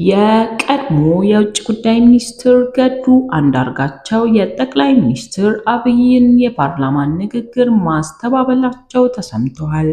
የቀድሞ የውጭ ጉዳይ ሚኒስትር ገዱ አንዳርጋቸው የጠቅላይ ሚኒስትር አብይን የፓርላማ ንግግር ማስተባበላቸው ተሰምተዋል።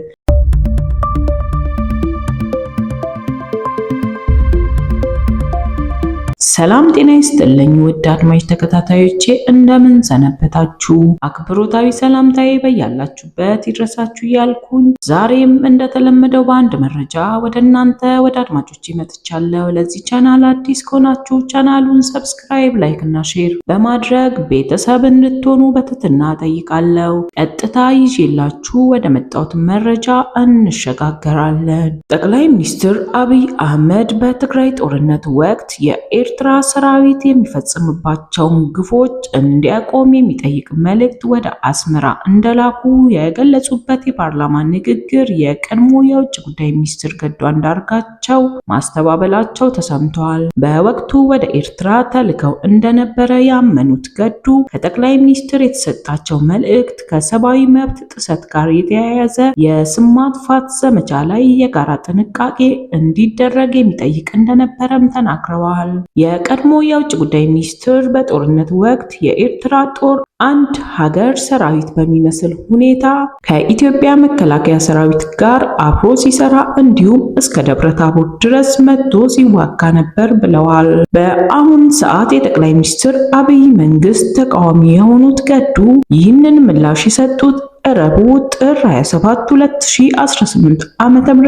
ሰላም ጤና ይስጥልኝ ውድ አድማጭ ተከታታዮቼ፣ እንደምን ሰነበታችሁ? አክብሮታዊ ሰላምታዬ በያላችሁበት ይድረሳችሁ እያልኩኝ ዛሬም እንደተለመደው በአንድ መረጃ ወደ እናንተ ወደ አድማጮች መጥቻለሁ። ለዚህ ቻናል አዲስ ከሆናችሁ ቻናሉን subscribe፣ like እና share በማድረግ ቤተሰብ እንድትሆኑ በትህትና ጠይቃለሁ። ቀጥታ ይዤላችሁ ወደ መጣሁት መረጃ እንሸጋገራለን። ጠቅላይ ሚኒስትር አብይ አህመድ በትግራይ ጦርነት ወቅት የኤርትራ ሰራዊት የሚፈጽምባቸውን ግፎች እንዲያቆም የሚጠይቅ መልእክት ወደ አስመራ እንደላኩ የገለጹበት የፓርላማ ንግግር የቀድሞ የውጭ ጉዳይ ሚኒስትር ገዱ አንዳርጋቸው ማስተባበላቸው ተሰምተዋል። በወቅቱ ወደ ኤርትራ ተልከው እንደነበረ ያመኑት ገዱ ከጠቅላይ ሚኒስትር የተሰጣቸው መልእክት ከሰብአዊ መብት ጥሰት ጋር የተያያዘ የስም ማጥፋት ዘመቻ ላይ የጋራ ጥንቃቄ እንዲደረግ የሚጠይቅ እንደነበረም ተናግረዋል። የቀድሞ የውጭ ጉዳይ ሚኒስትር በጦርነት ወቅት የኤርትራ ጦር አንድ ሀገር ሰራዊት በሚመስል ሁኔታ ከኢትዮጵያ መከላከያ ሰራዊት ጋር አብሮ ሲሰራ እንዲሁም እስከ ደብረ ታቦር ድረስ መጥቶ ሲዋጋ ነበር ብለዋል። በአሁን ሰዓት የጠቅላይ ሚኒስትር አብይ መንግስት ተቃዋሚ የሆኑት ገዱ ይህንን ምላሽ የሰጡት ረቡዕ ጥር 27 2018 ዓ.ም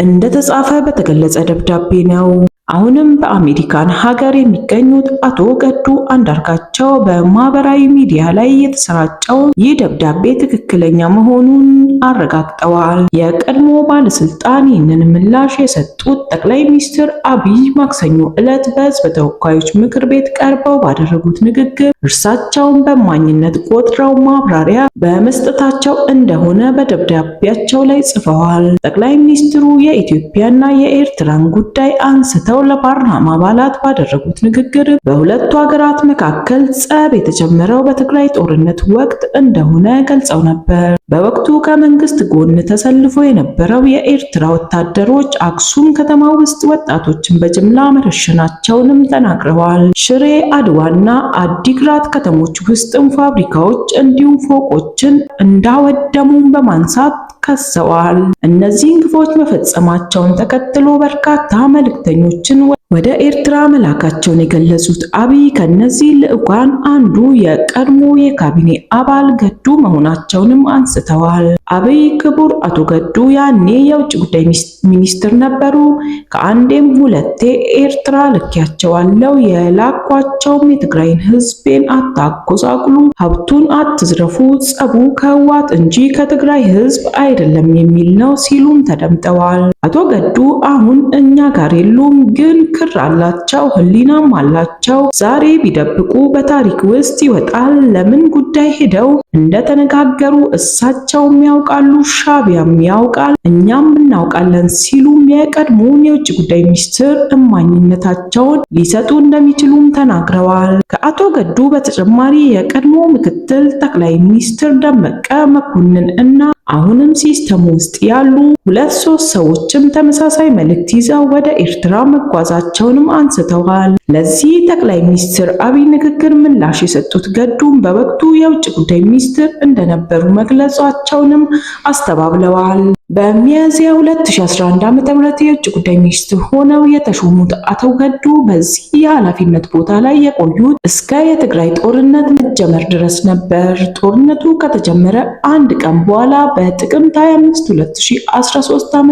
እንደተጻፈ በተገለጸ ደብዳቤ ነው። አሁንም በአሜሪካን ሀገር የሚገኙት አቶ ገዱ አንዳርጋቸው በማህበራዊ ሚዲያ ላይ የተሰራጨው ይህ ደብዳቤ ትክክለኛ መሆኑን አረጋግጠዋል። የቀድሞ ባለስልጣን ይህንን ምላሽ የሰጡት ጠቅላይ ሚኒስትር አብይ ማክሰኞ ዕለት በሕዝብ ተወካዮች ምክር ቤት ቀርበው ባደረጉት ንግግር እርሳቸውን በማኝነት ቆጥረው ማብራሪያ በመስጠታቸው እንደሆነ በደብዳቤያቸው ላይ ጽፈዋል። ጠቅላይ ሚኒስትሩ የኢትዮጵያና የኤርትራን ጉዳይ አንስተው ለፓርላማ አባላት ባደረጉት ንግግር በሁለቱ ሀገራት መካከል ጸብ የተጀመረው በትግራይ ጦርነት ወቅት እንደሆነ ገልጸው ነበር። በወቅቱ ከመንግስት ጎን ተሰልፎ የነበረው የኤርትራ ወታደሮች አክሱም ከተማ ውስጥ ወጣቶችን በጅምላ መረሸናቸውንም ተናግረዋል። ሽሬ፣ አድዋና አዲግራት ከተሞች ውስጥም ፋብሪካዎች እንዲሁም ፎቆችን እንዳወደሙም በማንሳት ከሰዋል። እነዚህን ግፎች መፈጸማቸውን ተከትሎ በርካታ መልእክተኞችን ወደ ኤርትራ መላካቸውን የገለጹት አብይ ከነዚህ ልዑካን አንዱ የቀድሞ የካቢኔ አባል ገዱ መሆናቸውንም አንስተዋል። አብይ ክቡር አቶ ገዱ ያኔ የውጭ ጉዳይ ሚኒስትር ነበሩ። ከአንዴም ሁለቴ ኤርትራ ልኬያቸዋለሁ። የላኳቸውም የትግራይን ሕዝቤን አታጎሳቁሉ፣ ሀብቱን አትዝረፉ፣ ጸቡ ከህወሓት እንጂ ከትግራይ ሕዝብ አይደለም የሚል ነው ሲሉም ተደምጠዋል። አቶ ገዱ አሁን እኛ ጋር የሉም፣ ግን ክር አላቸው፣ ህሊናም አላቸው። ዛሬ ቢደብቁ በታሪክ ውስጥ ይወጣል። ለምን ጉዳይ ሄደው እንደተነጋገሩ እሳቸውም ያውቃሉ፣ ሻቢያም ያውቃል፣ እኛም እናውቃለን ሲሉም የቀድሞውን የውጭ ጉዳይ ሚኒስትር እማኝነታቸውን ሊሰጡ እንደሚችሉም ተናግረዋል። ከአቶ ገዱ በተጨማሪ የቀድሞ ምክትል ጠቅላይ ሚኒስትር ደመቀ መኮንን እና አሁንም ሲስተሙ ውስጥ ያሉ ሁለት ሶስት ሰዎችም ተመሳሳይ መልእክት ይዘው ወደ ኤርትራ መጓዛቸውንም አንስተዋል። ለዚህ ጠቅላይ ሚኒስትር አብይ ንግግር ምላሽ የሰጡት ገዱም በወቅቱ የውጭ ጉዳይ ሚኒስትር እንደነበሩ መግለጻቸውንም አስተባብለዋል። በሚያዝያ 2011 ዓ.ም የውጭ ጉዳይ ሚኒስትር ሆነው የተሾሙት አቶ ገዱ በዚህ የኃላፊነት ቦታ ላይ የቆዩት እስከ የትግራይ ጦርነት መጀመር ድረስ ነበር። ጦርነቱ ከተጀመረ አንድ ቀን በኋላ በጥቅምት 25 2013 ዓ.ም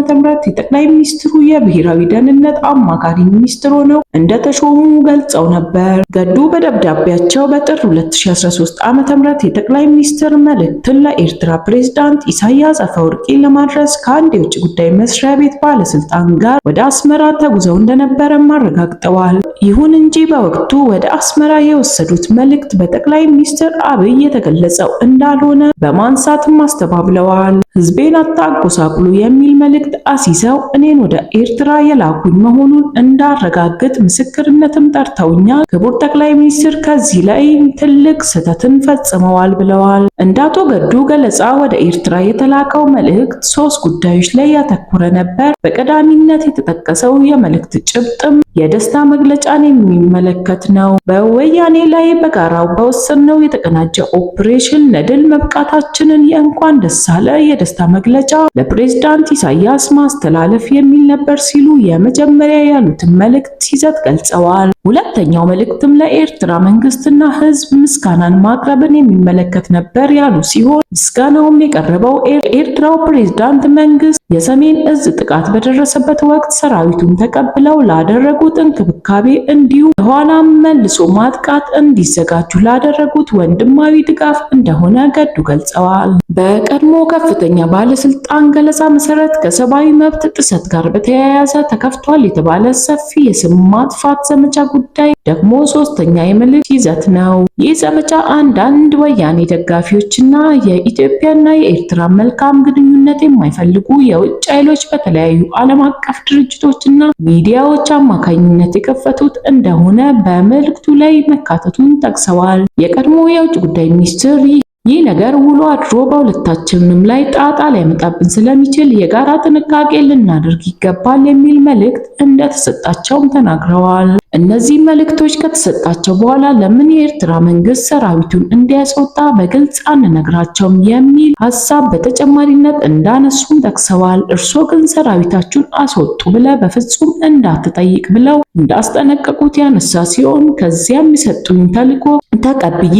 የጠቅላይ ሚኒስትሩ የብሔራዊ ደህንነት አማካሪ ሚኒስትር ሆነው እንደተሾሙ ገልጸው ነበር። ገዱ በደብዳቤያቸው በጥር 2013 ዓ.ም የጠቅላይ ሚኒስትር መልእክትን ለኤርትራ ፕሬዝዳንት ኢሳያስ አፈወርቂ ለማድረስ ከአንድ የውጭ ጉዳይ መስሪያ ቤት ባለስልጣን ጋር ወደ አስመራ ተጉዘው እንደነበረም አረጋግጠዋል። ይሁን እንጂ በወቅቱ ወደ አስመራ የወሰዱት መልእክት በጠቅላይ ሚኒስትር አብይ የተገለጸው እንዳልሆነ በማንሳትም አስተባብለዋል። ሕዝቤን አታጎሳቁሉ የሚል መልእክት አስይዘው እኔን ወደ ኤርትራ የላኩኝ መሆኑን እንዳረጋግጥ ምስክርነትም ጠርተውኛል። ክቡር ጠቅላይ ሚኒስትር ከዚህ ላይ ትልቅ ስህተትን ፈጽመዋል ብለዋል። እንደ አቶ ገዱ ገለጻ ወደ ኤርትራ የተላከው መልእክት ሶስት ጉዳዮች ላይ ያተኮረ ነበር። በቀዳሚነት የተጠቀሰው የመልእክት ጭብጥም የደስታ መግለጫን የሚመለከት ነው። በወያኔ ላይ በጋራው በወሰድነው የተቀናጀ ኦፕሬሽን ለድል መብቃታችንን የእንኳን ደስ አለ የደስታ መግለጫ ለፕሬዝዳንት ኢሳያስ ማስተላለፍ የሚል ነበር ሲሉ የመጀመሪያ ያሉትን መልእክት ይዘት ገልጸዋል። ሁለተኛው መልእክትም ለኤርትራ መንግስትና ሕዝብ ምስጋናን ማቅረብን የሚመለከት ነበር ያሉ ሲሆን ምስጋናውም የቀረበው ኤርትራው ፕሬዝዳንት መንግስት የሰሜን እዝ ጥቃት በደረሰበት ወቅት ሰራዊቱን ተቀብለው ላደረጉት እንክብካቤ እንዲሁም ለኋላም መልሶ ማጥቃት እንዲዘጋጁ ላደረጉት ወንድማዊ ድጋፍ እንደሆነ ገዱ ገልጸዋል። በቀድሞ ከፍተኛ ባለስልጣን ገለጻ መሰረት ከሰብአዊ መብት ጥሰት ጋር በተያያዘ ተከፍቷል የተባለ ሰፊ የስም ማጥፋት ዘመቻ ጉዳይ ደግሞ ሶስተኛ የመልእክት ይዘት ነው። ይህ ዘመቻ አንዳንድ ወያኔ ደጋፊዎችና የኢትዮጵያና የኤርትራ መልካም ግንኙነት የማይፈልጉ የውጭ ኃይሎች በተለያዩ ዓለም አቀፍ ድርጅቶችና ሚዲያዎች አማካኝነት የከፈቱት እንደሆነ በመልእክቱ ላይ መካተቱን ጠቅሰዋል። የቀድሞ የውጭ ጉዳይ ሚኒስትር ይህ ነገር ውሎ አድሮ በሁለታችንም ላይ ጣጣ ሊያመጣብን ስለሚችል የጋራ ጥንቃቄ ልናደርግ ይገባል የሚል መልእክት እንደተሰጣቸውም ተናግረዋል። እነዚህ መልእክቶች ከተሰጣቸው በኋላ ለምን የኤርትራ መንግስት ሰራዊቱን እንዲያስወጣ በግልጽ አንነግራቸውም የሚል ሀሳብ በተጨማሪነት እንዳነሱም ጠቅሰዋል። እርሶ ግን ሰራዊታችሁን አስወጡ ብለ በፍጹም እንዳትጠይቅ ብለው እንዳስጠነቀቁት ያነሳ ሲሆን ከዚያም የሰጡኝ ተልዕኮ ተቀብዬ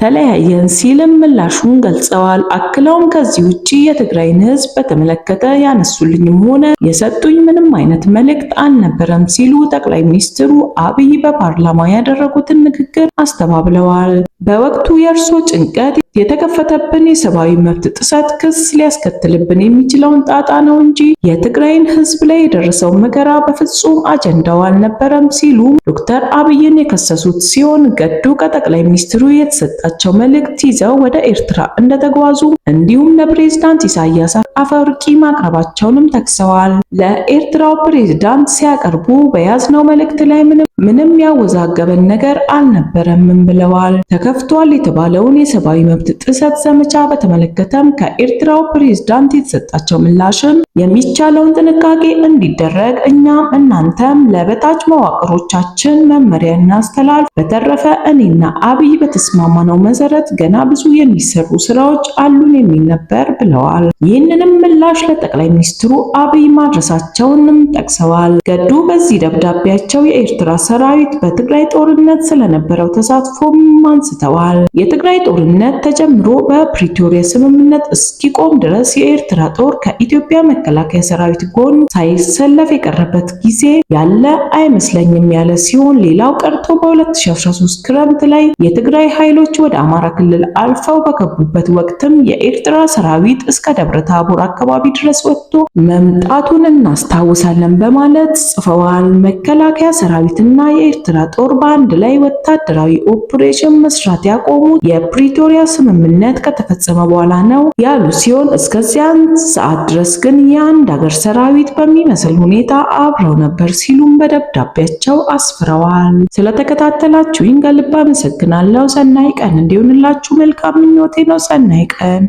ተለያየን ሲልም ምላሹን ገልጸዋል። አክለውም ከዚህ ውጪ የትግራይን ሕዝብ በተመለከተ ያነሱልኝም ሆነ የሰጡኝ ምንም አይነት መልእክት አልነበረም ሲሉ ጠቅላይ ሚኒስትሩ አብይ በፓርላማ ያደረጉትን ንግግር አስተባብለዋል። በወቅቱ የእርሶ ጭንቀት የተከፈተብን የሰብአዊ መብት ጥሰት ክስ ሊያስከትልብን የሚችለውን ጣጣ ነው እንጂ የትግራይን ሕዝብ ላይ የደረሰው መከራ በፍጹም አጀንዳው አልነበረም ሲሉ ዶክተር አብይን የከሰሱት ሲሆን ገዱ ከጠቅላይ ሚኒስትሩ የተሰጣቸው መልእክት ይዘው ወደ ኤርትራ እንደተጓዙ እንዲሁም ለፕሬዝዳንት ኢሳያስ አፈወርቂ ማቅረባቸውንም ጠቅሰዋል። ለኤርትራው ፕሬዝዳንት ሲያቀርቡ በያዝነው መልእክት ላይ ምንም ያወዛገበን ነገር አልነበረምም ብለዋል። ተከፍቷል የተባለውን የሰብአዊ መብት ጥሰት ዘመቻ በተመለከተም ከኤርትራው ፕሬዝዳንት የተሰጣቸው ምላሽም የሚቻለውን ጥንቃቄ እንዲደረግ እኛም እናንተም ለበታች መዋቅሮቻችን መመሪያ እናስተላልፍ። በተረፈ እኔና አብይ በተስማማነው መሰረት ገና ብዙ የሚሰሩ ስራዎች አሉን የሚል ነበር ብለዋል። ይህንንም ምላሽ ለጠቅላይ ሚኒስትሩ አብይ ማድረሳቸውንም ጠቅሰዋል። ገዱ በዚህ ደብዳቤያቸው የኤርትራ ሰራዊት በትግራይ ጦርነት ስለነበረው ተሳትፎም አንስተዋል። የትግራይ ጦርነት ተጀምሮ በፕሪቶሪያ ስምምነት እስኪቆም ድረስ የኤርትራ ጦር ከኢትዮጵያ መከላከያ ሰራዊት ጎን ሳይሰለፍ የቀረበት ጊዜ ያለ አይመስለኝም ያለ ሲሆን ሌላው ቀርቶ በ2013 ክረምት ላይ የትግራይ ኃይሎች ወደ አማራ ክልል አልፈው በገቡበት ወቅትም የኤርትራ ሰራዊት እስከ ደብረ ታቦር አካባቢ ድረስ ወጥቶ መምጣቱን እናስታውሳለን በማለት ጽፈዋል። መከላከያ ሰራዊትና የኤርትራ ጦር በአንድ ላይ ወታደራዊ ኦፕሬሽን መስራት ያቆሙት የፕሪቶሪያ ስምምነት ከተፈጸመ በኋላ ነው ያሉ ሲሆን እስከዚያን ሰዓት ድረስ ግን የአንድ ሀገር ሰራዊት በሚመስል ሁኔታ አብረው ነበር ሲሉም በደብዳቤያቸው አስፍረዋል። ስለተከታተላችሁኝ ከልብ አመሰግናለሁ። ሰናይ ቀን እንዲሆንላችሁ መልካም ምኞቴ ነው። ሰናይ ቀን።